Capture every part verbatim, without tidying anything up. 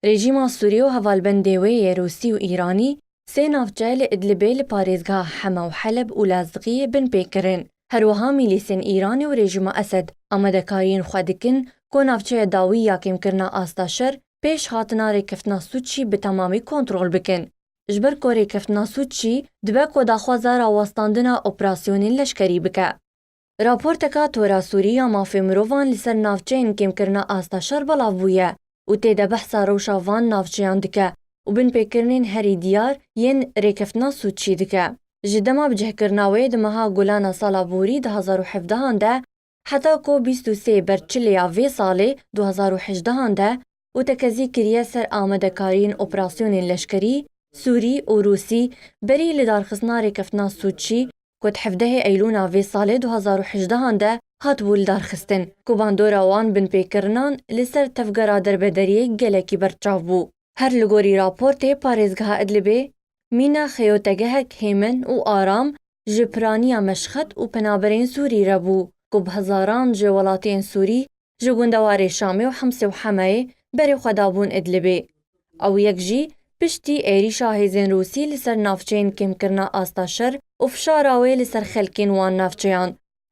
Rejîma Sûrî û hevalbendê wê yê Rûsî û Îranî sê navçe li Idlibê li parêzgeha Hema û Heleb û Lazqiyê binpê kirin. Her wiha mîlîsên Îranê û rejîma Esed amadekariyên xwe dikin ku navçeya dawî ya kêmkirina asta şer pêş hatina rêkeftina Sûçî bi temamî kontrol bikin. Ji ber ku rêkeftina Sûçî dibe ku daxwaza rawestandina operasyonên leşkerî bike. Raporteka Tora Sûrî ya Mafê Mirovan li ser navçeyên kêmkirina asta şer belav bûye û tê de behsa rewşa van navçeyan dike û binpêkirinên herî diyar yên rêkeftina Sûçî dike. Ji dema bicihkirina wê di meha Gulana sala borî du hezar û hevdehan de heta ku bîst û sê ber çilê ya vê salê du hezar û hejdehan de û tekezî kiriye ser amadekariyên operasyonên leşkerî, Sûrî û Rûsî berî lidarxistina rêkeftina Sûçî ku di hevdehê Eylûna vê salê du hezar û hejdehan de hatibû lidarxistin, ku bandora wan binpêkirinan li ser tevgera derbederiyê gelekî berçav bû. Her li gorî raportê parêzgeha Idlibê, mîna xeyotegehek hêmen û aram ji piraniya Meşxet û penaberên Sûrî re bû, ku bi hezaran ji welatiyên Sûrî, ji gundewarê Şamê û Himsê û Hemayê berê xwe dabûn Idlibê. Ew yek jî piştî êrîşa hêzên Rûsî li ser navçeyên kêmkirina asta şer û fişara wê li ser xelkên wan navçeyan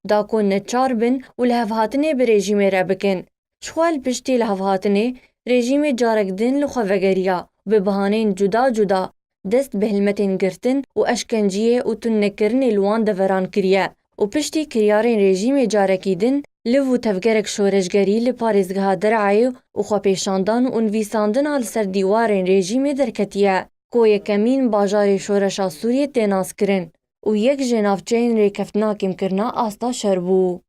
da ku neçar bin û lihevhatinê bi rejîmê re bikin. Jixwe li piştî lihevhatinê rejîmê carek din li xwe vegeriya û bi bahaneyên cuda cuda dest bi hilmetên girtin û eşkenciyê û tundnekirinê li wan deveran kiriye û piştî kiryarên rejîmê carekî din liv û tevgerek şoreşgerî li parêzgeha Derayê û xwepêşandan û nivîsandina li ser dîwarên rejîmê derketiye, ku yekemîn bajarê şoreşa Sûriyê tê naskirin û yek ji navçeyên rêkeftina kêmkirina asta şer bû.